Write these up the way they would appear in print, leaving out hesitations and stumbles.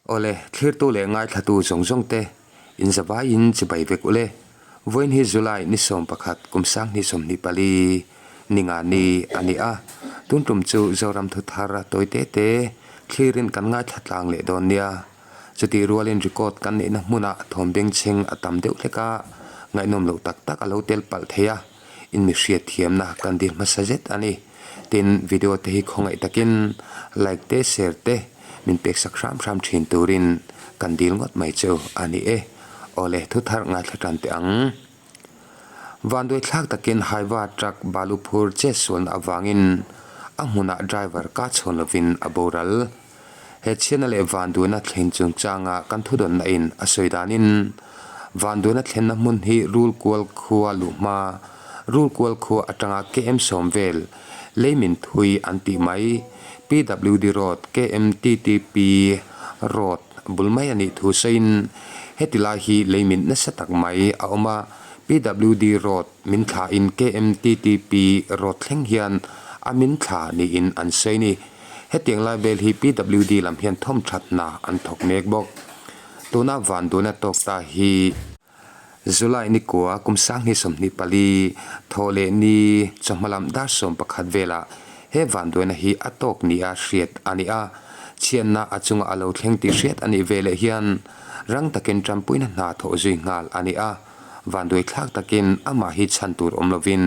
Awle, thlirtu leh ngaithlatu zawng zawng te, in zavaiin chibai vek ule. Vawiin hi July ni 11 kum 2024 ni nga ni a ni a. Tun tum chu Zoram thu thar tawi te te thlirin kan ngaithla tlang leh dawn nia. Chutih rualin record kan neihna hmunah thawm bengchheng a tam deuh hlek a, ngaihnawm loh tak tak a lo tel palh thei a, in mi hriat thiamna kan dil hmasa zet a ni. Tin, video te hi khawngaih takin like te share te min pek sak hram hram thin turin kan dil ngawt mai chu a ni e. Awle, thu thar ngaithla tan teh ang. Vanduai thlak takin Haiva truck balu phur chet sualna avangin a hmunah driver ka chhawn lovin a boral. He chhiatna leh vanduaina thlen chungchanga kan thudawnna in a sawi danin vanduaina thlenna hmun hi Rulkual khua luh hma, Rulkual khua atanga KM sawm vel leimin thui an tih mai, PWD Road, KMTTP Road bul mai a nih thu sawiin heti lai hi leimin nasa tak mai a awm a, PWD Road min thlain KMTTP Road thleng hian a min thla niin an sawi a ni. Hetiang lai vel hi PWD lam hian thawm that hna an thawk mek bawk. Tuna vanduaina tawk ta hi July ni kua kum 2024 thawh leh ni chawhma lam dar 11 velah he vanduaina hi a tawk nia hriat a ni a. Chhiatna a chunga a lo thleng tih hriat a nih veleh hian rang takin tanpuina hna thawh zui nghal a ni a. Vanduai thlak takin amah hi chhan tur awm lovin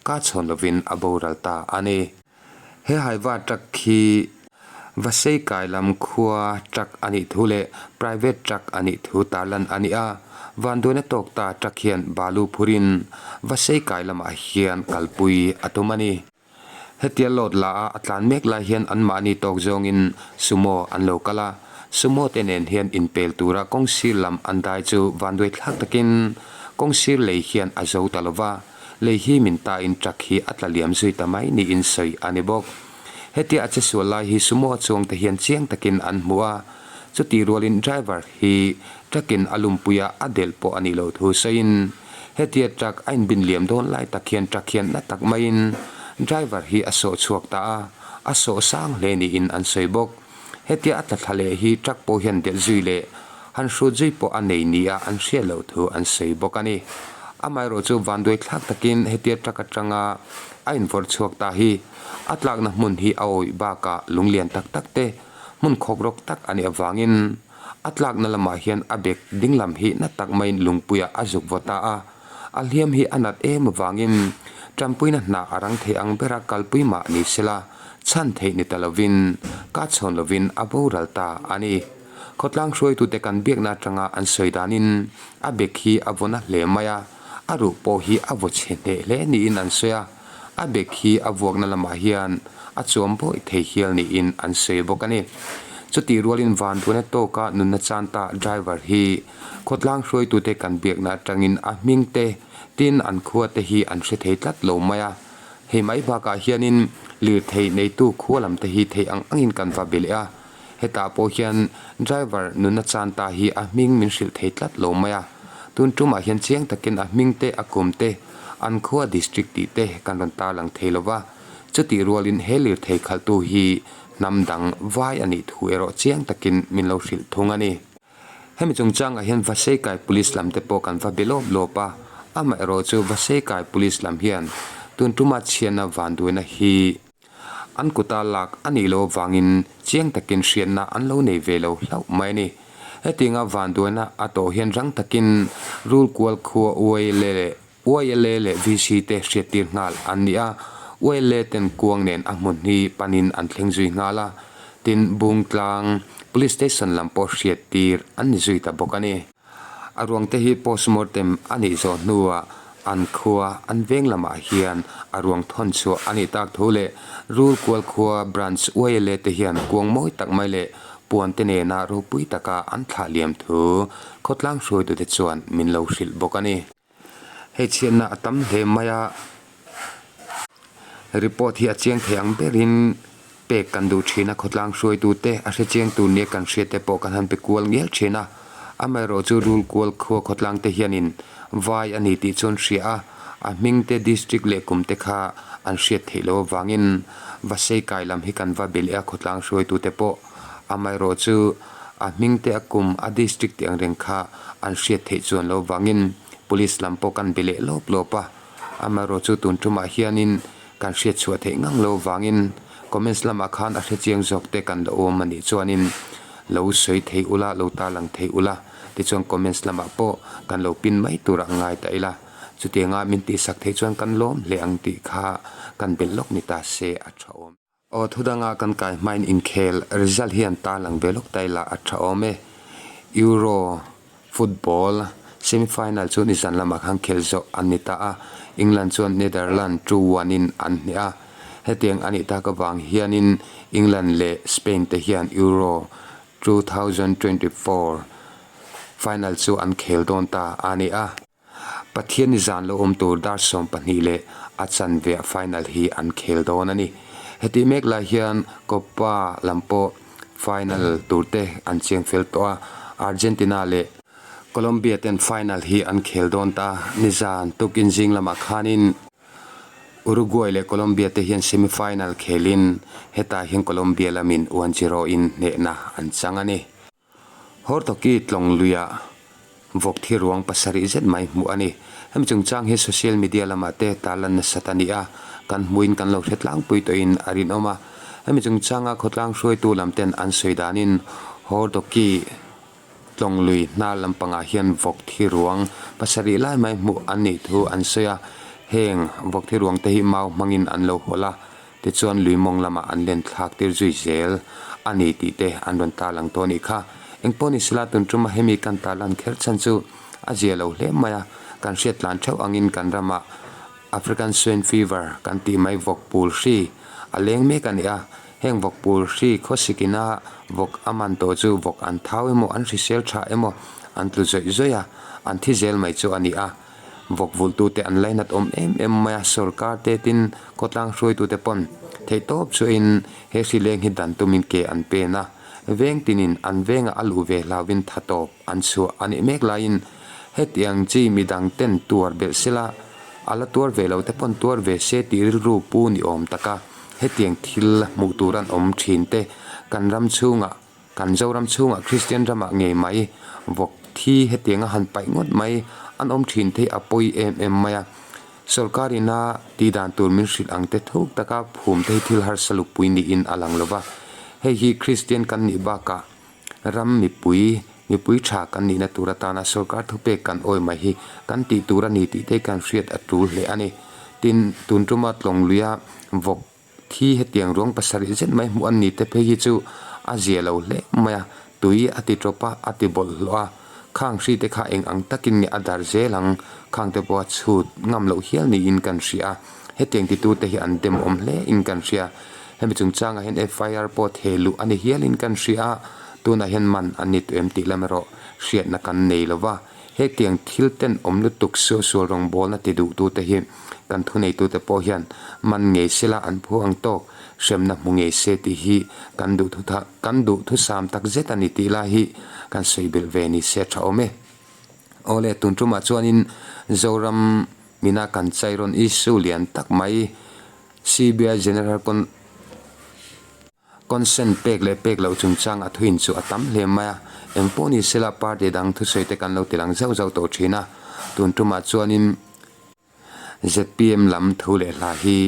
ka chhawn lovin a boral ta a ni. He Haiva truck hi Vasei kai lam khua truck a nih thu leh private truck a nih thu tarlan a ni a, vanduaina tawk ta truck hian balu phurin Vasei kai lamah hian kalpui a tum a ni. Hetia load la a a tlan mek lai hian anmahni tawk zawngin sumo an lo kal a, sumo te nen hian inpel tura kawng sir lam an dai chu vanduai thlak takin kawng sir lei hian a zo ta lova. Lei hi min ta in truck hi a tla liam zui ta mai niin sawi a ni bawk. Hetia a che sual lai hi sumo a chuang te hian chiang takin an hmu a, chutih rualin driver hi truck in a lumpui a a delh pawh a nih loh thu sawiin hetia truck a inbin liam dawn lai tak hian truck hian na tak maiin driver hi a sawh chhuak ta a, a sawh sang hle niin an sawi bawk. Hetia a tla thla leh hi truck pawh hian delh zui leh han hrut zui pawh a nei nia an hriat loh thu an sawi bawk a ni. Amaherawh chu vanduai thlak takin hetia truck atanga a invawrh chhuak ta hi a tlakna hmun hi a awih bakah lunglian tak tak te hmun khawk rawk tak a nih avangin a tlakna lamah hian a bek ding lam hi na tak maiin lungpuiah a zuk vaw ta a. A hliam hi a nat em avangin tanpuina hna a rang thei ang bera kalpui mah ni sela chhan theih ni ta lovin ka chhawn lovin a boral ta a ni. Khawtlang hruaitute kan biakna atanga an sawi danin a bek hi a vaw na hle mai a, a ruh pawh hi a vaw chhe hneh hle niin an sawi a, a bek hi a vuakna lamah hian a chuam bawih thei hial niin an sawi bawk a ni. Chutih rualin vanduaina tawka nunna chan ta driver hi Khawtlang hruaitute kan biakna atangin a hming te, tin an khua te hi an hre thei tlat lo mai a. Hei mai bakah hianin lirthei neitu khua lam te hi theih ang angin kan va be leh a. Hetah pawh hian driver nunna chan ta hi a hming min hrilh thei tlat lo mai a. Tun tumah hian chiang takin a hming te, a kum te, an khua district tih te kan rawn tarlang thei lo va. Chutih rualin he lirthei khalhtu hi hnam dang vai a nih thu erawh chiang takin min lo hrilh thung a ni. Hemi chungchangah hian Vaseikai Police lam te pawh kan va be lawp lawp a, amaherawh chu Vaseikai Police lam hian tun tuma chhiatna vanduaina hi an kuta lak a nih loh avangin chiang takin hriatna an lo nei ve lo hlauh mai a ni. Hetianga vanduaina a tawh hian rang takin Rulkual khua uaile leh YLA leh VC te hriattir nghal an ni a, YLA ten kuang nen a hmun hi panin an thleng zui nghal a, tin Bungtlang Police Station lam pawh hriattir an ni zui ta bawk a ni. A ruang te hi postmortem a nih zawh hnuah an khua an veng lamah hian a ruang thawn chhuah a nih tak thu leh Rulkual khua Branch YLA te hian kuang mawi tak mai leh puan te nena ropui taka an thlah liam thu khawtlang hruaitute chuan min lo hrilh bawk a ni. Hei chhiatna a tam hle mai a, report hi a chiang thei ang berin pek kan duh thin a, khawtlang hruaitu te a hre chiang tur nia kan hriat te pawh kan han pe kual ngial thin a, amaherawh chu rul kual khua khawtlang te hianin vai a ni tih chu an hria a, a hming te district leh kum te kha an hriat theih loh avangin Vaseikai lam hi kan va be leh a khawtlang hruaitu te pawh amaherawh chu. A hming te a kum a district tih ang reng kha an hriat theih chuan lo vangin police lam pawh kan be leh lawp lawp a. Amaherawh chu tun tumah hianin kan hriat chhuah theih ngang lo vangin comments lamah khan a hre chiang zawk te kan la awm a nih chuanin lo sawi thei ula, lo tarlang thei ula tichuan comments lamah pawh kan lo pin mai turah ngai ta ila. Chutianga min tihsak theih chuan kan lawm hle ang tih kha kan belh lawk ni ta se a tha awm. Aw thu danga kan kai hmain inkhel result hian tarlang ve lawk ta ila a tha awm e. Euro football semi final chu nizan lamah khan khelh zawh an ni ta a, England chuan Netherland 2-1 in an hneh a. Hetiang a nih tak avang hianin England leh Spain te hian Euro 2024 final chu an khel dawn ta a ni a. Pathian ni zan lo awm tur dar 12 leh a chanve ah final hi an khel dawn a ni. Hetih mek lai hian Copa lam pawh final tur te an chiang fel tawh a, Argentina leh Colombia ten final hi an khel dawn ta. Nizan tukin zing lamah khanin Uruguay leh Colombia te hian semi final khelin hetah hian Colombia lamin 1-0 in hnehna an chang a ni. Hortoki tlawng luiah vawk thi ruang pasarih zet mai hmuh a ni. Hemi chungchang hi social media lamah te tarlan nasat a ni a, kan hmuin kan lo hre tlangpui tawhin a rinawm a. Hemi chungchanga khawtlang hruaitu lam ten an sawi danin Hortoki tlawng lui hnar lampangah hian vawk thi ruang pasarih lai mai hmuh an nih thu an sawi a. Heng vawk thi ruang te hi mau hmangin an lo hawlh a. Tichuan lui mawng lamah an len thlak tir zui zel a ni tih te an rawn tarlang tawh a nih kha. Engpawh ni sela tun tuma hemi kan tarlan kher chhan chu a zia lo hle mai a, kan hriat tlan theuh angin kan ramah African Swine Fever kan tih mai vawk pul hri a leng mek a ni a, heng vawk pul hri khawsik ina vawk a man tawh chu vawk an thau emaw an hrisel tha emaw an tlu zawih zawih a, an thi zel mai chu a ni a. Vawk vulhtute an lainat awm em em mai a, sorkar te tin khawtlang hruaitute pawn theihtawp chuahin he hri leng hi dan tumin ke an pen a, veng tinin an vengah a luh ve hlauhin tha tawp an chhuah a nih mek laiin hetiang chi midang ten tuar belh sela a la tuar ve lo te pawn tuar ve se tih rilru pu ni awm taka hetiang thil hmuh tur an awm thin te kan ram chhungah Kan Zoram chhungah Kristian ramah ngei mai vawk thi hetiang a han paih ngawt mai an awm thin thei a pawi em em mai a. Sorkar ina tih dan tur min hrilh ang te thuk taka phum te hi thil harsa lukpui niin a lang lo va. Hei hi Kristian kan nih bakah ram mipui, mipui tha kan nihna tur atana sorkar thupek kan awi mai hi kan tih tur a ni tih te kan hriat a tul hle a ni. Tin, tun tuma Tlawngluia vawk Thi hetiang ruang pasarih zet mai hmuh an ni te phei hi chu a zia lo hle mai a, tui a ti tawp a, a ti bawlhhlawh a, khang hri te kha eng ang takin nge a dar zel ang, khang te pawh a chhut ngam loh hial niin kan hria a, hetiang titu te hi an demawm hle in kan hria. Hemi chungchangah hian FIR pawh theh luh a ni hialin kan hria a, tunah hian man an ni tawh em tih lam erawh hriatna kan nei lo va. Hetiang thil ten awm lutuk suahsual rawngbawlna ti duhtute hi kan thuneitute pawh hian man ngei sela an phu ang tawk, hremna hmu ngei se tih hi kan duh kan duhthusam tak zet a ni tih lai hi kan sawi belh ve ni se a tha awm e. Awle, tun tumah chuanin Zoram mina kan chai rawn issue lian tak mai CBI General Con. Consent pek leh pek loh chungchang a thuin chu a tam hle mai a, eng pawh ni sela party dang thusawi te kan lo ti lang zauh zauh tawh thin a, tun tumah chuanin zpm lam thu leh hla hi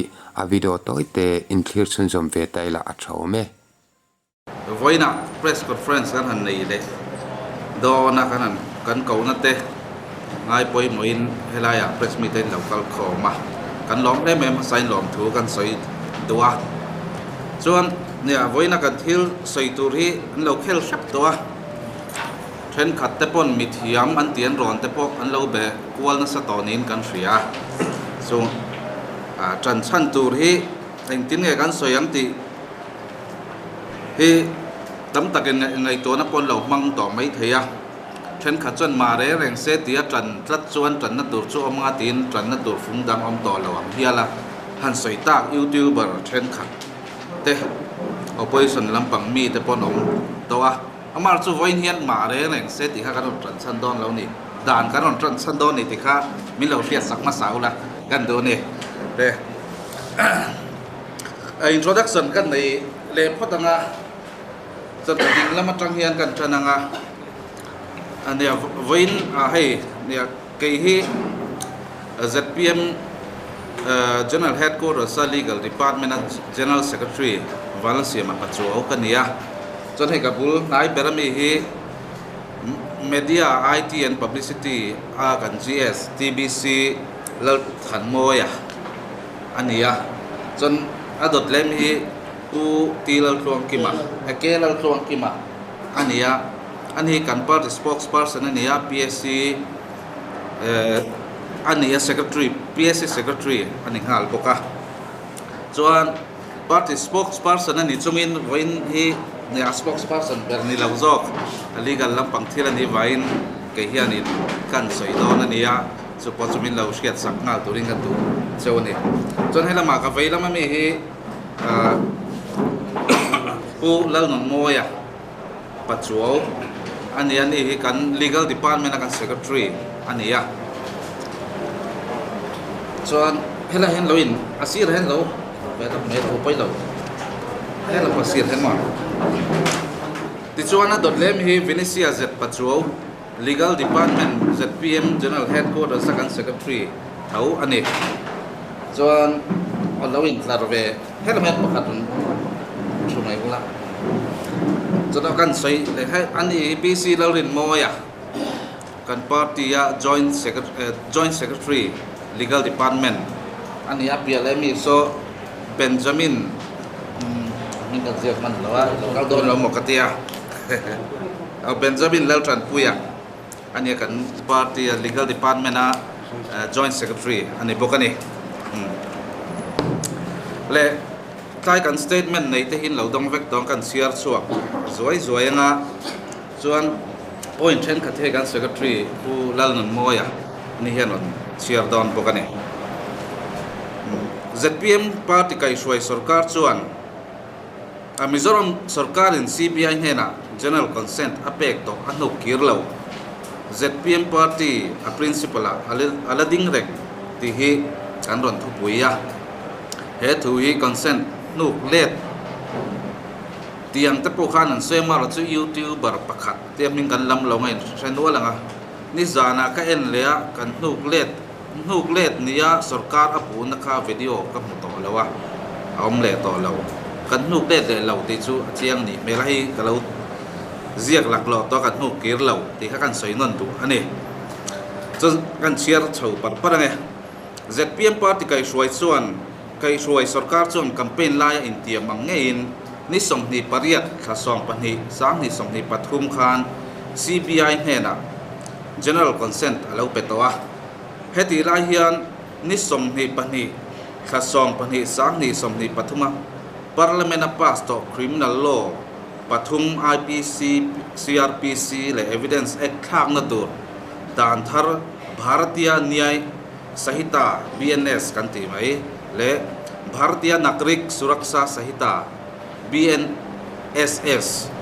a video tawi te inthlir chhunzawm ve ta ila a tha awm e. Vawiinah press conference kan han nei leh dawn a, kan han kan kohna te ngai pawimawhin helaiah press meet a in lo kal khawm a, kan lawm hle mai a, hmasain lawmthu kan sawi duh a. Chuan nia vawiina kan thil sawi tur hi an lo khel hrep tawh a, thenkhat te pawn mithiam an tih an rawn te pawh an lo be kual nasa tawh niin kan hria a, chu tan chhan tur hi engtin nge kan sawi ang tih hi tam takin ngaihtuahna pawh an lo hmang tawh mai thei a, thenkhat chuan mah reng reng se tia tan tlat chuan tanna tur chu awm anga tiin tanna tur fung dang awm tawh lo ang hial a. Han sawi tak youtuber thenkhat te opposition lampang mi te pawh an awm tawh a, amah chu vawiin hian mah reng reng se tih kha kan rawn tan chhan dawn lo ni, dan kan rawn tan chhan dawn ni tih kha min lo hriat sak hmasa ula kan duh a ni. Te introduction kan nei leh phawt ang a. Chuan ka ding lam atang hian kan tan ang a, a nia vawiin ah hei nia kei hi zpm General Headquarters a Legal Department a General Secretary Vanlalsiama Pachuau ka ni a, chuan hei ka bul hnai ber ami hi Media, IT and Publicity a kan GS TBC Lalthanmawia a ni a, chuan a dawt lem hi Pu T Laltluangkima, K Laltluangkima a ni a, ani hi kan party spokesperson a ni a, PSC eh a ni a secretary, PSC secretary a ni nghal bawk a. Chuan party spokesperson a ni chungin vawiin hi a spokesperson ber ni lo zawk, a legal lampang thil a nih vangin kei hianin kan sawi dawn a ni a, chu pawh chu min lo hriatsak nghal turin ka duh cheu a ni. Chuan helamah ka vei lam ami hi. Pu Lalnunmawia Pachuau a ni a, ni hi kan Legal Department a kan Secretary a ni a. Chuan helai hian lo in a sirah hian lo ve lawk mai lo pawi lo helai a sir hian maw. Tichuan a dawt lem hi Venetia Z Pachuau Legal Department zpm General Headquarters a kan Secretary tho a ni. Chuan a lo intlar ve her mai pakhat rawn thu mai ula. Chuan a kan sawi leh hei a ni hi PC Lalrinmawia kan party a Joint Joint Secretary Legal Department a ni a piah leh mi saw Benjamin hming kan ziak hman lo a lo kal dawn lo maw ka tia. Benjamin Laltanpuia a nia kan party a legal department a joint secretary a ni bawk a ni. Le tlai kan statement nei te hi lo dawng vek dawn kan chhiar chhuak zuai zuai anga chuan point thenkhat hi kan secretary Pu Lalnunmawia ni hian rawn chhiar dawn bawk a ni. Zpm party kaihhruai sorkar chuan A Mizoram sorkarin CBI hnenah General Consent a pek tawh a hnuk kir lo. Zpm party a principle ah a la ding reng tih hi kan rawn thupui a. He thu hi consent hnuk let tiang te pawh khan an sawi amarawh chu YouTuber pakhat te hming kan lam lo ngain hre nual ang a. Nizanah ka en leh a kan hnuk let Hnuk let nia sorkar a puhna kha video ka hmu tawh lo a, a awm leh tawh lo. Kan hnuk let leh lo tih chu a chiang nih hmel a, hei ka lo ziak laklawh tawh a, kan hnuk kir lo tih kha kan sawi nawn duh a ni. Chuan kan chhiar chho par par ang e. Zpm party kaihhruai chuan kaihhruai sorkar chuan campaign laia intiam ang ngeiin ni 28 thla 12 2023 khan CBI hnenah General Consent a lo pe tawh a. Hetih lai hian ni 22 thla 12 2023 a Parliament a pass tawh Criminal Law pathum IPC, CrPC leh Evidence Act thlakna tur dan thar Bharatiya Nyay Sahita, BNS, kan tih mai leh Bharatiya Nagrik Suraksha Sahita, BNSS,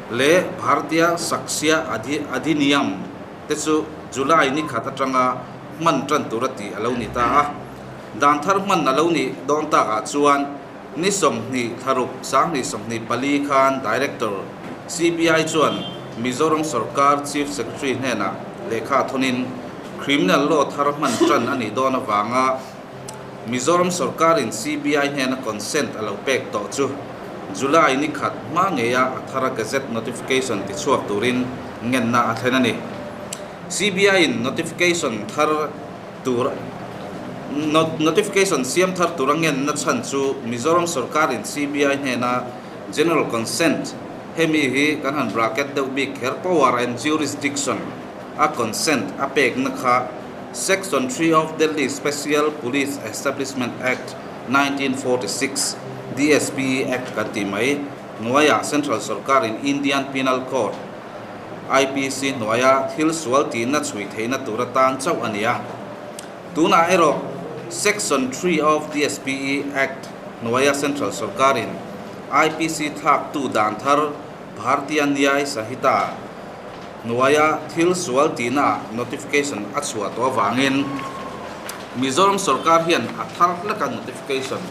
leh Bharatiya Sakshya Adhiniyam te chu July ni khat atanga hman tan tur a tih a lo ni ta a. Dan thar hman a lo nih dawn takah chuan ni 20 thla ruk 2024 khan Director CBI chuan Mizoram Sorkar Chief Secretary hnenah lehkha thawnin Criminal Law thar hman tan a nih dawn avanga Mizoram sorkarin CBI hnena consent a lo pek tawh chu July ni khat hma ngeia a thara gazette notification tichhuak turin ngenna a thlen a ni. CBI-in notification thar tur notification siam thar tura ngenna chhan chu Mizoram sorkarin CBI hnena general consent hemi hi kan han bracket deuh bik kher power and jurisdiction a consent a pekna kha Section 3 of Delhi Special Police Establishment Act, 1946, DSPE Act kan tih mai, hnuaiah Central sorkarin Indian Penal Code, IPC, hnuaia thil sual tihna chhui theihna tur atan chauh a ni a. Tunah erawh Section 3 of DSPE Act hnuaia Central sorkarin IPC thlaktu dan thar Bharatiya Nyay Sahita, hnuaia thil sual tihna notification a chhuah tawh avangin Mizoram sorkar hian a thar hleka notification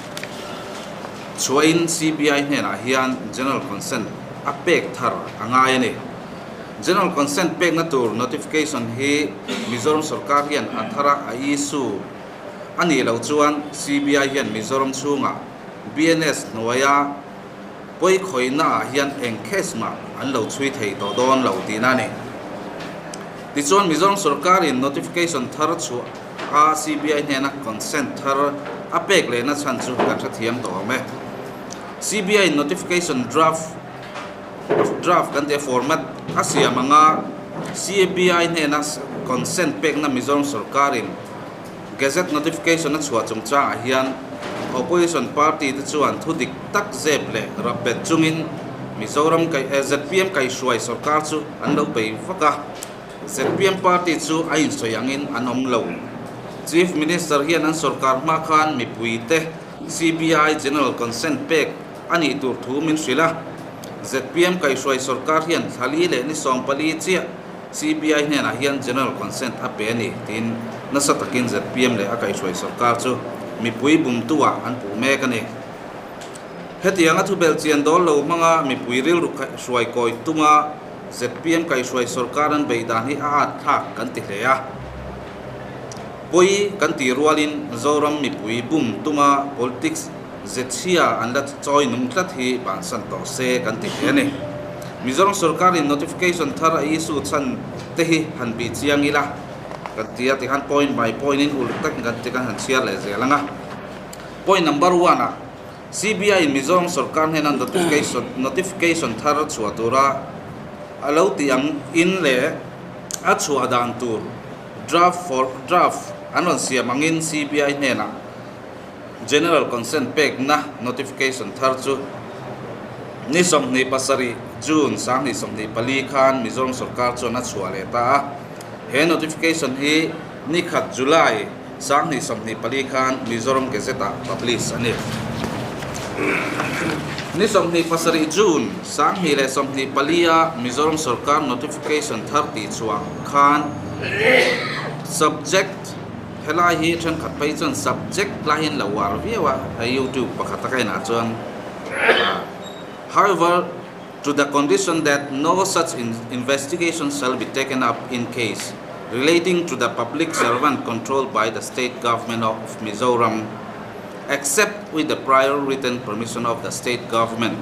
chhuahin CBI hnenah hian general consent a pek thar a ngai a ni. General Consent pekna tur notification hi Mizoram sorkar hian a thar a a issue a nih loh chuan CBI hian Mizoram chhungah BNS hnuaia pawikhawihna ah hian eng case mah an lo chhui thei tawh dawn lo tihna a ni. Tichuan Mizoram sorkarin notification thar chhuah a CBI hnena consent thar a pek lehna chhan chu kan hrethiam tawh awm e. CBI notification draft draft kan tih a format a siam anga CBI hnena consent pekna Mizoram sorkarin Gazette notification a chhuah chungchangah hian opposition party te chuan thu dik tak zep leh rap bet chungin Mizoram ZPM kaihhruai sorkar chu an lo bei vak a, ZPM party chu a insawi angin an awm lo. Chief Minister hian an sorkar hma khan mipuite CBI General Consent pek a nih tur thu min hrilh a, ZPM kaihhruai sorkar hian thlali leh ni 14 chiah CBI hnenah hian General Consent a pe a ni tiin nasa takin ZPM leh a kaihhruai sorkar chu mipui bumtuah an puh mek a ni. Hetianga thubelh chian dawl lo hmanga mipui rilru hruai kawi tuma ZPM kaihhruai sorkar an beih dan hi a at thlak kan ti hle a. Pawi kan tih rualin Zoram mipui bum tuma politics zechhia an la chawi nung tlat hi bansan tawh se kan ti hle a ni. Mizoram sorkarin notification thar a issue chhan te hi han bih chiang ila kan ti a, tikhan point by point in uluk takin kan ti kan han chhiar leh zel ang a. Point number one ah CBI in Mizoram sorkar hnena notification notification thar chhuah tura a lo tih ang in leh a chhuah dan tur draft for draft an rawn siam angin CBI hnenah General Consent pekna notification thar chu ni 27 June 2024 khan Mizoram sorkar chuan a chhuah leh ta a. He notification hi ni khat July 2024 khan Mizoram Gazette ah publish a ni. Ni 27 June 2024 a Mizoram sorkar notification thar tihchhuah khan subject Helai hi thenkhat phei chuan subject lai hi an lo uar viau a, hei youtube pakhat a ka enah chuan However, to the condition that no such investigation shall be taken up in case relating to the public servant controlled by the state government of Mizoram except with the prior written permission of the state government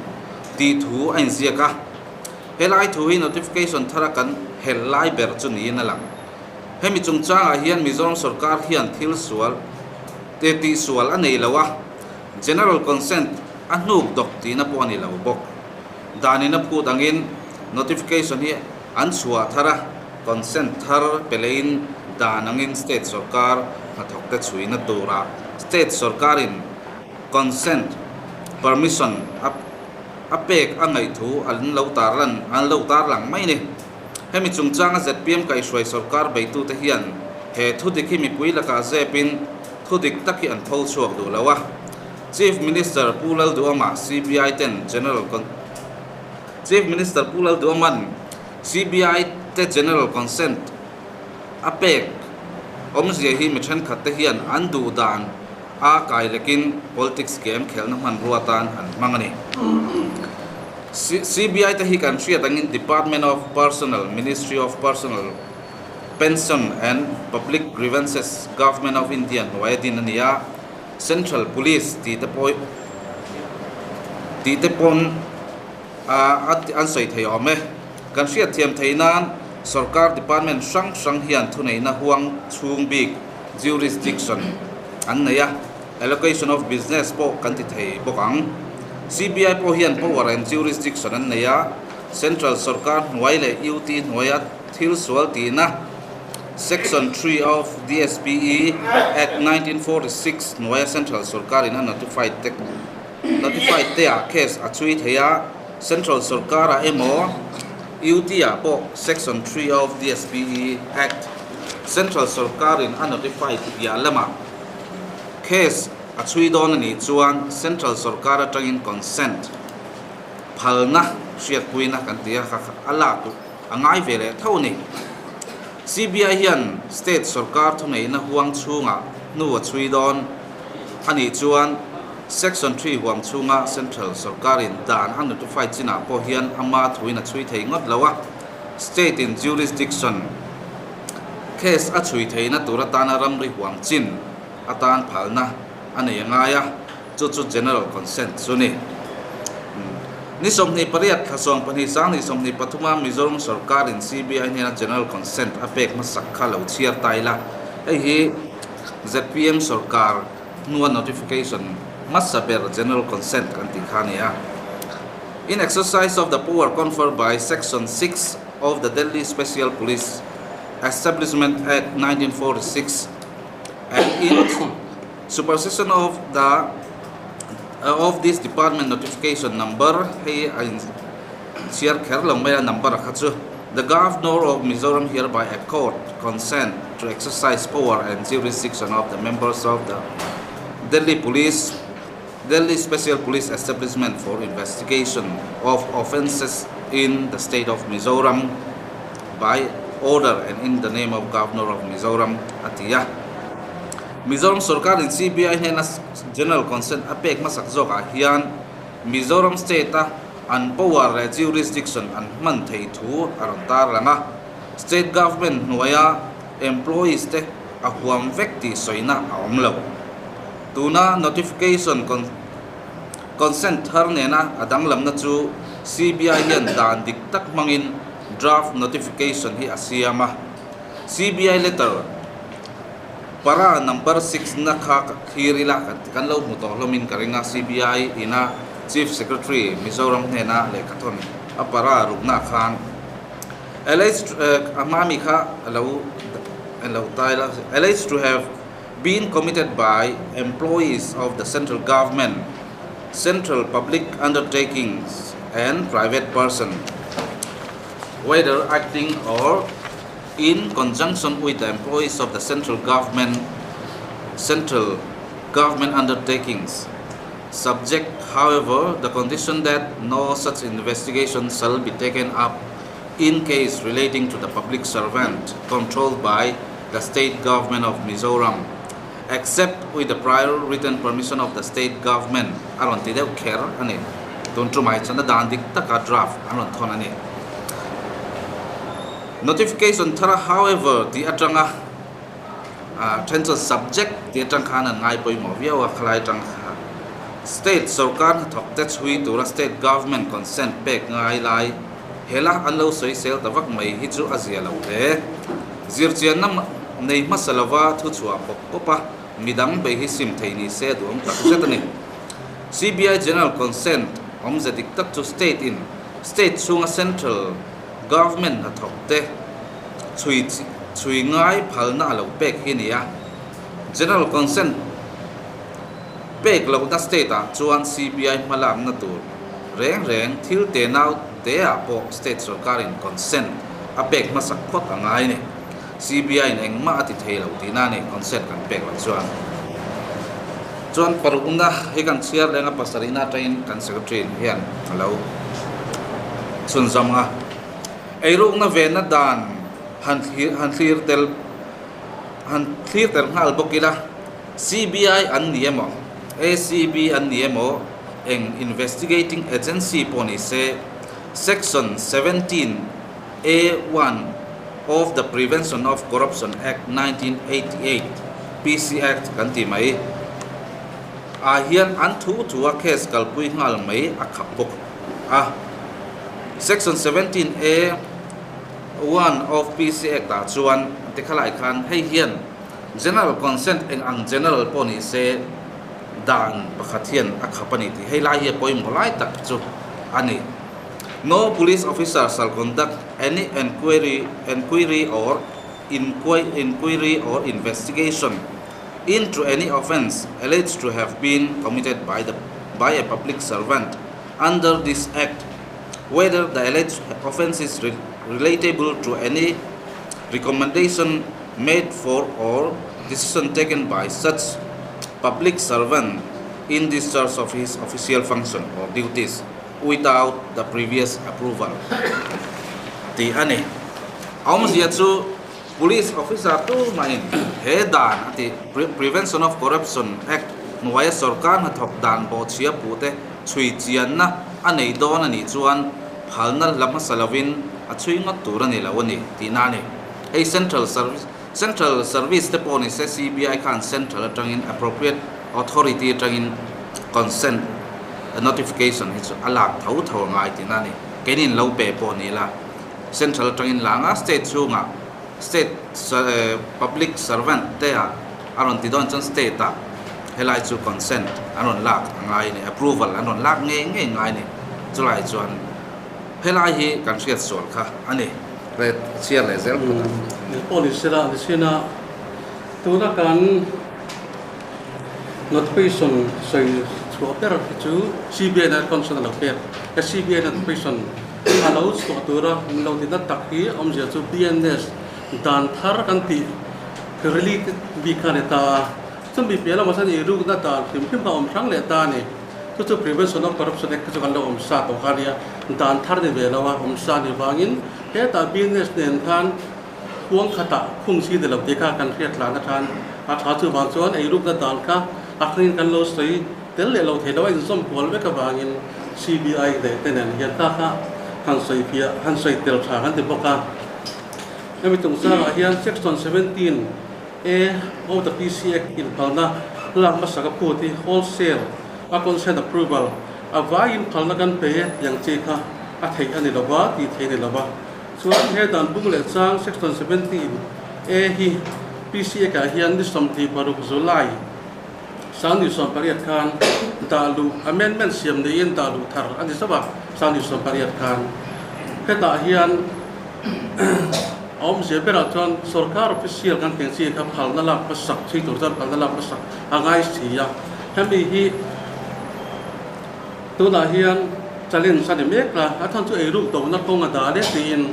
tih thu a inziak a. Helai thu hi notification thara kan helh lai ber chu niin a lang. Hemi chungchangah hian Mizoram sorkar hian thil sual te tihsual a nei lo a, General Consent a hnuk dawk tihna pawh a ni lo bawk. Danin a phut angin notification hi an chhuah thar a, consent thar pe leiin dan angin state sorkar hnathawkte chhuina turah state sorkarin consent permission a pek a ngaih thu an lo tarlan an lo tarlang mai a ni. Hemi chungchanga zpm kaihhruai sorkar beitute hian he thudik hi mipui lakah zepin thudik tak hi an tho chhuak duh lo a. Chief Minister Pu Lalduhama CBI ten General Chief Minister Pu Lalduhama'n CBI te General Consent a pek awmzia hi mi thenkhat te hian an duh dan a kai lekin politics game khelhna hmanrua atan an hmang a ni. CBI te hi kan hriat angin Department of Personnel, Ministry of Personnel, Pension and Public Grievances, Government of India hnuaia din a ni a, Central Police tih te pawh tih te pawn an sawi thei awm e. Kan hriat thiam theih nan sorkar department hrang hrang hian thuneihna huang chhung bik, jurisdiction, an nei a. Allocation of business pawh kan ti thei bawk ang. CBI pawh hian power and jurisdiction an nei a, Central sorkar hnuai leh UT hnuaia thil sual tihna Section 3 of DSPE Act 1946 hnuaia Central sorkarin a notified te notified te ah case a chhui thei a, Central sorkarah emaw UT ah pawh Section 3 of DSPE Act Central sorkarin a notified piah lamah Case a chhui dawn a nih chuan Central sorkar atangin consent phalna hriatpuina kan ti a, a lak a ngai ve leh tho a ni. CBI hian state sorkar thuneihna huang chhungah hnu a chhui dawn a nih chuan. Section 3 huam chhunga Central sorkarin dan a notify chinah pawh hian ama thuin a chhui thei ngawt lo a, State in jurisdiction case a chhui theihna tur atana ramri huam chin atan phalna a nei a ngai a, chu chu General Consent chu ni. Ni 28 thla 12 2023 a Mizoram sorkarin CBI hnena General Consent a pek hmasak kha lo chhiar ta ila, hei hi zpm sorkar hnua notification hmasa ber General Consent kan tih kha a ni a. In exercise of the power conferred by Section 6 of the Delhi Special Police Establishment Act 1946 and in supersession of the of this department notification number hei a in chhiar kher lo mai a number kha chu The Governor of Mizoram hereby accord consent to exercise power and jurisdiction of the members of the Delhi Police Delhi Special Police Establishment for investigation of offences in the state of Mizoram by order and in the name of Governor of Mizoram a ti a. Mizoram sorkarin CBI hnena General Consent a pek hmasak zawkah hian Mizoram state a an power leh jurisdiction an hman thei thu a rawn tarlang a. State government hnuaia employees te a huam vek tih sawina a awm lo. Tuna notification consent thar nena a danglamna chu CBI hian dan dik tak hmangin draft notification hi a siam a. CBI letter para number 6 na kha thlir ila kan lo hmu tawh hlawmin ka ring a, CBI ina Chief Secretary Mizoram hnena lehkhathawn a para rukna khan alleged a hma mi kha lo lo tai la alleged to have been committed by employees of the central government, central public undertakings and private person, whether acting or in conjunction with the employees of the central government, central government undertakings, subject, however, the condition that no such investigation shall be taken up in case relating to the public servant controlled by the state government of Mizoram, except with the prior written permission of the state government a rawn ti deuh kher a ni. Tun tumah hi chuan a dan dik taka draft an rawn thawn a ni. Notification thara however tih atanga then chuan subject tih atang khan an ngai pawimawh viau a, khalai atang khan state sorkar hnathawk te chhui tura state government consent pek ngai lai Hela an lo sawisel ta vak mai hi chu a zia lo hle. Zirchianna nei hmasa lova thu chhuah pawp pawp a, midang bei hi sim thei ni se duhawm tak zet a ni. CBI General Consent awmze dik tak chu State in State chhunga Central Government hnathawk te chhui chhui ngai phalna a lo pek hi a ni a. General Consent Pek lohna state ah chuan CBI hmalakna tur reng reng thil te nau te ah pawh state sorkar in consent a pek hmasak phawt a ngai a ni. CBI in engmah a ti thei lo tihna a ni consent kan pek loh chuan. Chuan parukna hi kan chhiar leng a pasarihna atangin kan secretary hian a lo chhunzawm a. Eirukna venna dan han han thlir tel han thlir tel nghal bawk ila. CBI an ni emaw, ACB an ni emaw, eng investigating agency pawh ni se, Section 17 A 1 of the Prevention of Corruption Act 1988, PC Act kan tih mai, ah hian an thu thu a case kalpui nghal mai a khap bawk a. Section 17 A 1 of PC Act ah chuan tikhalai khan hei hian General consent eng ang general pawh ni se dan pakhat hian a khap a ni tih hei lai hi a pawimawh lai tak chu a ni. No police officer shall conduct any enquiry enquiry or inquiry or investigation into any offence alleged to have been committed by the by a public servant under this Act whether the alleged offence is relatable to any recommendation made for or decision taken by such public servant in discharge of his official function or duties without the previous approval tih a ni. Awmzia chu Police officer tu mahin he dan a tih Prevention of Corruption Act hnuaia sorkar hnathawk dan bawhchhia puhte chhui chianna a nei dawn a nih chuan phalna la hmasa lovin a chhui ngawt tur a ni lo a ni tihna a ni. Hei Central Service Central Service te pawh ni se CBI khan Central atangin appropriate authority atangin consent notification hi chu a lak tho tho a ngai tihna a ni. Keinin lo pe pawh ni ila Central atangin la anga State chhungah State Public Servant te ah a rawn ti dawn chuan State ah helai chu consent an rawn lak a ngai a ni, approval an rawn lak ngei ngei ngai a ni. Chulai chuan helai hi kan hriat sual kha a ni. Red chhiar leh zel phawt ang. Ni pawh ni sela ni sin a, tuna kan notification sawi chhuah ber hi chu CBI na concern a lo pek. He CBI notification a lo chhuah tura min lo ti nat tak hi awmzia chu BNS dan thar kan tih related bik kha a ni ta a. Chumi piah lamah chuan eirukna dan hrim hrim kha a awm hrang leh ta a ni. Chu chu Prevention of Corruption Act te chu kan lo awm sa tawh kha a nia, dan thar ni ve lo a, awm sa ni vangin hetah BNS nen khan huang khatah khung si ni lo tih kha kan hriat tlan athan a tha. Chuvang chuan eirukna dan kha a hrangin kan lo sawi tel leh lo thei lo a, inzawm kual vek avangin CBI leh te nen hian kha kha han sawi fiah, han sawi tel tha kan ti bawk a. Hemi chungchangah hian Section 17 A of the PC Act inphalna lak hmasa ka phut hi wholesale a consent approval a vaiin phalna kan pe yang chi kha a theih a ni lo va tih theih a ni lo va. Chuan he dan bung leh chang Section 17 A hi PC Act ah hian ni 26 July 2018 khan dah luh amendment siam niin dah luh thar a ni zauh a, 2018 khan hetah hian A awmzia berah chuan sorkar official kan tih ang chi kha phalna lak hmasak chhui tur chuan phalna lak hmasak a ngai si a. Hemi hi tunah hian challenge a ni mek a, a chhan chu eiruk dohna kawng a dah leh tiin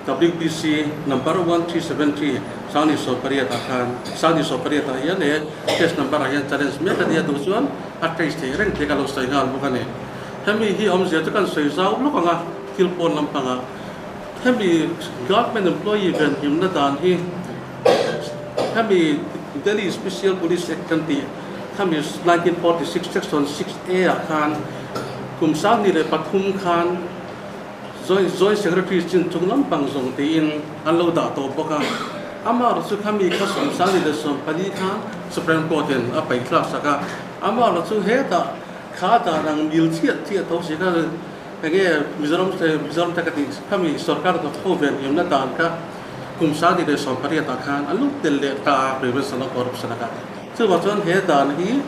WPC number 1373 28 ah khan 28 ah hian he case number ah hian challenge mek a nia duh chuan a trace theih reng tih ka lo sawi nghal bawk a ni. Hemi hi awmzia chu kan sawi zau lawk ang a, thil pawn lampangah. Hemi Government Employee venhimna dan hi hemi Delhi Special Police Act kan tih khami 1946 Section 6A ah khan kum 2003 khan Joint Secretary chin chung lampang zawng tiin an lo dah tawh bawk a. Amaherawhchu chu khami kha 2014 khan Supreme Court in a paih thlak sak a. Amaherawhchu hetah kha dan ang mil chiah chiah tho si kha Enge Mizoram Mizoram te ka tih khami sorkar hnathawk ho ven himna dan kha kum 2018 ah khan a lut tel leh ta a prevention of corruption a kha. Chuvang chuan he dan hi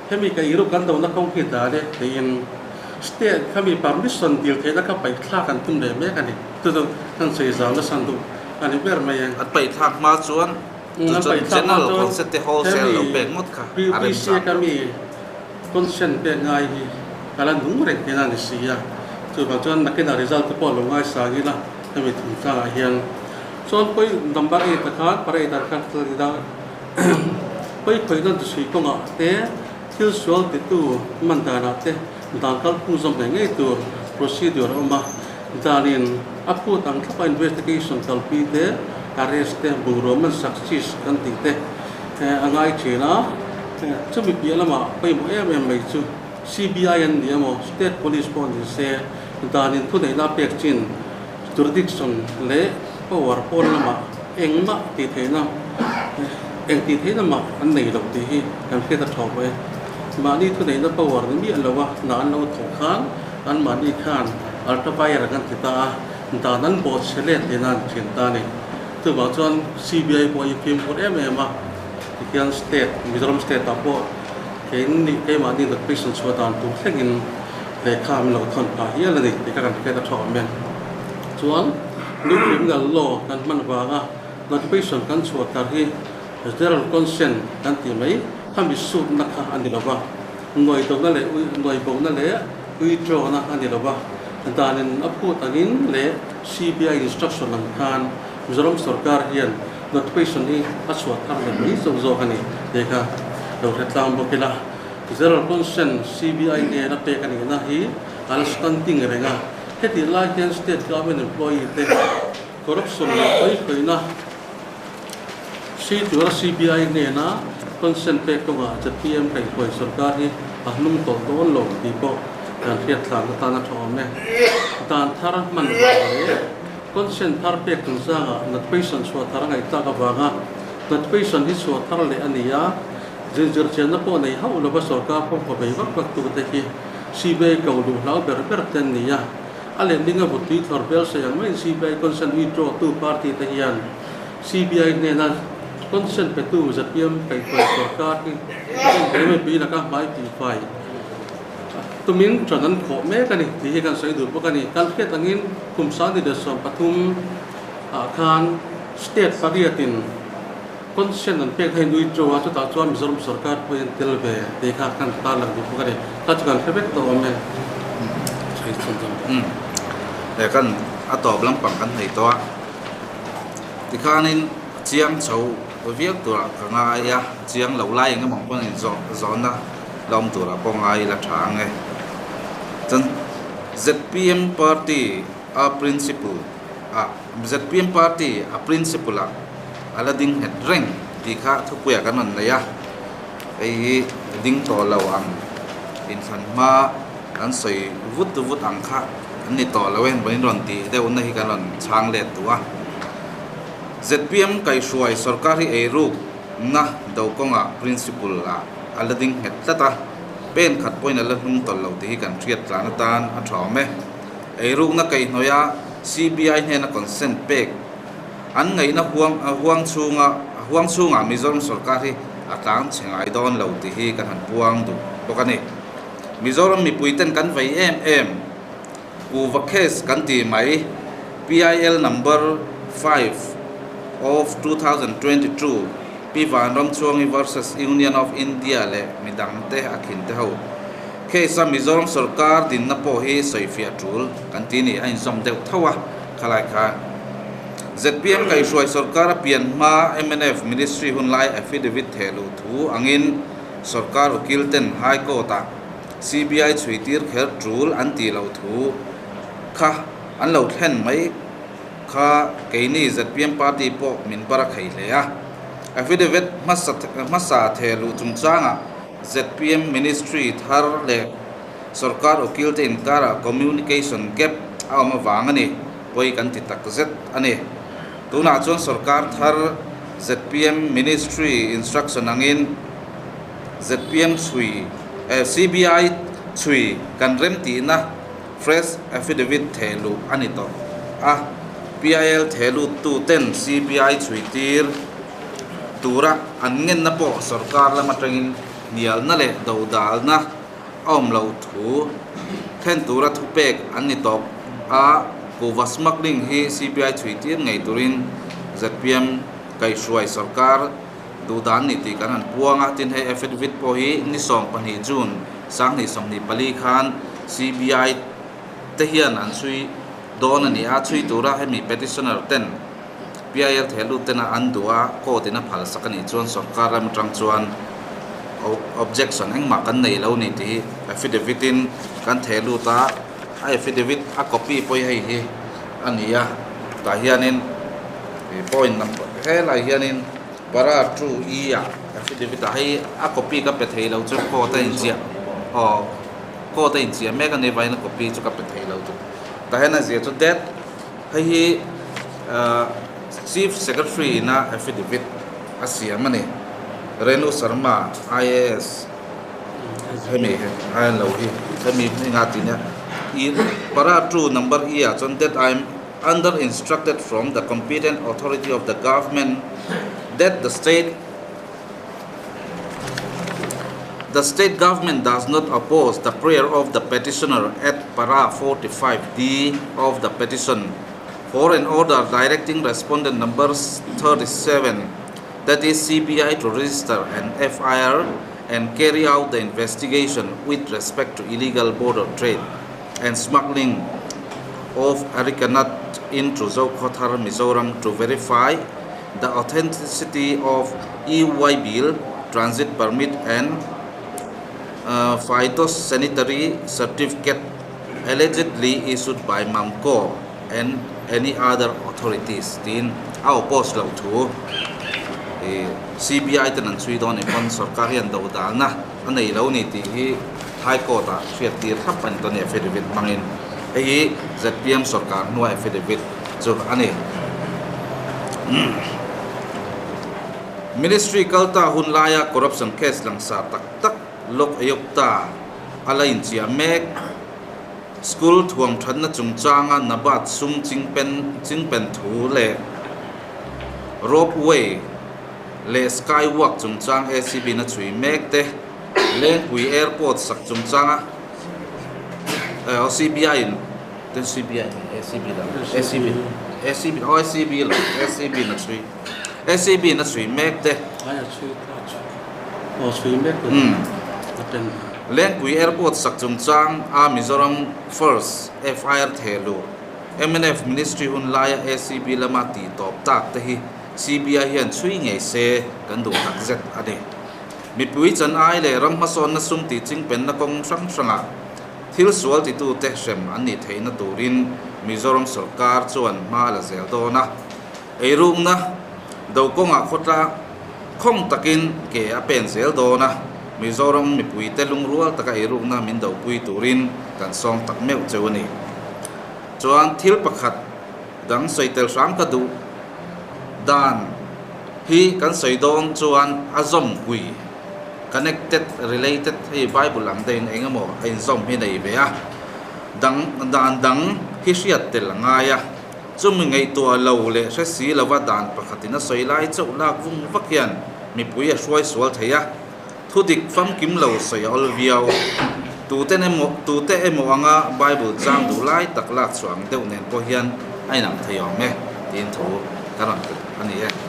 hemi ka iruk kan dona kawng hi dan e tiin state khami permission dil theihna kha paih thlak an tum leh mek a ni. Chu chu kan sawi zau nasa duh a ni ber mai e. An paih thlak hma chuan chu chuan general consent te wholesale lo pek ngawt kha a remchang lo. Consent pek ngai hi ka la nung reng thin a ni si a, chuvang chuan nakinah result te pawh lo ngaisang ila hemi thingtlangah hian chuan pawi number eight ah khan parade ah khan pawi khawihna duhsui kawngah te thil sual titu man danah te dan kalphung zawm ngei ngei tur procedure a awm a, danin a phut ang thlapa investigation kalpui te arrest te bungrua man sak seize kan tih te a ngai thin a. Chumi piah lamah pawimawh em em mai chu CBI an ni emaw State Police pawh ni se danin thuneihna a pek chin jurisdiction leh power pawn lamah engmah tih theihna eng tih theihna mah an nei lo tih hi kan hriat a tha e. Mahni thuneihna power ni miah lo a hna an lo thawh khan anmahni khan ultravire an ti ta a, dan an bawhchhe let tihna an thin ta a ni. Chuvang chuan CBI pawh hi fimkhur em em a. Tihian state, Mizoram state ah pawh keini keimahni notification chhuah dan tur thlengin lehkha min lo thawn phah hial a ni tih kha kan hriat a tha awm e. Chuan new criminal law kan hman vanga notification kan chhuah tar hi general consent kan tih mai kha mi sutna kha a ni lo va, nuaidona leh nuaibona leh uitrawna a ni lo va, danin a phut angin leh CBI instruction ang khan Mizoram sorkar hian Notification hi a chhuah thar leh mai zawk zawk a ni tih kha lo hre tlang bawk ila. General Consent CBI nena pek a nihna hi a la standing reng a, hetih lai hian State Government employee te corruption leh pawi khawihna si tura CBI nena Consent pek kawngah zpm kaihhruai sorkar hi a hnung tawh dawn lo tih pawh kan hriat tlan atan a tha awm e. Dan thar hman vang leh consent thar pek chungchangah notification chhuah thar a ngaihtlak avanga notification hi chhuah thar leh a ni a, zinzirchianna pawh nei hauh lova sorkar kawngkaw bei vak vak tute hi CBI ko luh hlau ber ber te an ni a. A lehling a vutui thlawr bel sawi ang maiin CBI consent withdraw tu party te hian CBI hnena consent petu zpm kaihhruai sorkar hi en mipui laka hmai tihfai tumin ṭan an khawh mek a ni tih hi kan sawi duh bawk a ni. Kan hriat angin kum 2013 ah khan state pariatin consent an pek na hi withdraw a, chutah chuan Mizoram sorkar pawhin an tel ve tih kha kan tarlang duh bawk a ni. Kha chu kan hre vek tawh awm e. Kan a tawp lampang kan hnaih tawh a. Tikhanin chiang chho viau turah ka ngai a, chiang lo lai eng emaw pawn in zawh zawhna la awm turah pawh ngai ila tha ang e. Chuan zpm party a principle ah zpm party a principle ah a la ding nghet reng tih kha thupuiah kan rawn nei a, hei hi ding tawh lo ang inthlan hma kan sawi vut vut ang kha an ni tawh lo e vawiin rawn tih deuh na hi kan rawn chhang let duh a. Zpm kaihhruai sorkar hi eiruk na do kawngah principle ah a la ding nghet tlat a, pen khat pawhin a la hnung tawlh lo tih hi kan hriat tlan atan a tha awm e. Eirukna kaihhnawih a CBI hnena consent pek an ngaihna huang huang chhunga huang chhungah Mizoram sorkar hi a tlang chhe ngai dawn lo tih hi kan han puang duh bawk a ni. Mizoram mipui ten kan vei em em. Kuva case kan tih mai PIL number 5 of 2022 Pi Vanramchuangi versus Union of India leh midang te a khin te ho case a Mizoram sorkar dinna pawh hi sawifiah tul kan ti ni a inzawm deuh tho a khalai khan zpm kaihhruai sorkar a pian hma mnf ministry hunlai affidavit thehluh thu angin Sorkar ukil ten High Court ah CBI chhui tir kher tul an tih loh thu kha an lo thlen mai kha keini zpm party pawh min bar a khei hle a. Affidavit hmasa hmasa theh luh chungchangah zpm ministry thar leh sorkar ukil te inkarah communication gap a awm avang a ni pawi kan ti tak zet a ni. Tunah chuan sorkar thar zpm ministry instruction angin zpm chhui eh CBI chhui kan rem tihna fresh affidavit theh luh a ni tawh a, PIL theh lut tu ten CBI chhui tir tura an ngenna pawh sorkar lam atangin hnialna leh dodalna a awm lo thu thlen tura thupek an ni tawp a, kuhva smuggling hi CBI chhui tir ngei turin zpm kaihhruai sorkar duhdan ni tih kan han puang a, tin hei affidavit pawh hi ni 12 June 2024 khan CBI te hian an chhui dawn a ni a, chhui tura hemi petitioner ten PIL thehlut tena an duh a, court in a phalsak a nih chuan sorkar lam atang chuan objection engmah kan nei lo ni tih hi affidavit in kan thehlut a, a affidavit a copy pawh hi hei hi a ni a, tah hianin point number helai hianin para two e ah affidavit ah hei a copy ka pe thei lo chu court a inziah aw court a inziah mek a nih avangin a copy chu ka pe thei lo chu tah hian a ziah chu that. Hei hi Chief Secretary ina affidavit a siam a ni. Renu Sharma, IAS, hemi a en lo hi, hemi hming a ti nia. I para 2 number E ah chuan that I am under instructed from the competent authority of the government that the state The state government does not oppose the prayer of the petitioner at para 45D of the petition for an order directing respondent number 37, that is CBI to register an FIR and carry out the investigation with respect to illegal border trade and smuggling of arecanut into Zokhawthar, Mizoram to verify the authenticity of E-way bill, transit permit and phytosanitary certificate allegedly issued by MAMCO and any other authorities tiin a oppose loh thu Ih CBI ten an chhui dawn nih pawn sorkar hian do dalna a nei lo ni tih hi High Court ah hriat tir thlap a ni tawh a ni affidavit hmangin. Hei hi zpm sorkar hnua affidavit chu a ni. Ministry kalta hun laia corruption case langsar tak tak Lok Ayukta a la inchiah mek. School thuam thatna chungchanga Nabat sum chingpen chingpen thu leh Rope way leh Sky walk chungchang ACB na chhui mek te, Lengpui Airport sak chungchanga CBI in CBI ACB lo ACB ACB aw ACB lo ACB na chhui ACB na chhui mek te. Lengpui Airport sak chungchang a Mizoram First FIR thehluh mnf Ministry hun laia ACB lama tih tawp tak te hi CBI hian chhui ngei se kan duh tak zet a ni. Mipui chan ai leh ram hmasawnna sum tih chingpenna kawng hrang hrangah thil sual titute hrem an nih theihna turin Mizoram sawrkar chuan hma la zel dawn a. Eirukna do kawngah khawtlang Khawng takin ke a pen zel dawn a, Mizoram mipuite lungrual taka eirukna min dopui turin kan sawm tak meuh cheu a ni. Chuan thil pakhat dang sawi tel hram ka duh dan hi kan sawi dawn chuan a zawm pui, connected, related, hei Bible ang deuhin eng emaw a inzawm hi nei ve a, dang dan dang hi hriat tel a ngai a. Chumi ngaihtuah lo leh hre si lova dan pakhatin a sawi lai chauh lak vung vak hian mipui a hruai sual thei a, thudik famkim lo sawi a awl viau. Tute emaw tute emaw anga Bible chang duh lai tak lak chhuah ang deuh nen pawh hian a inang thei awm e tiin thu ka rawn tluk a ni e.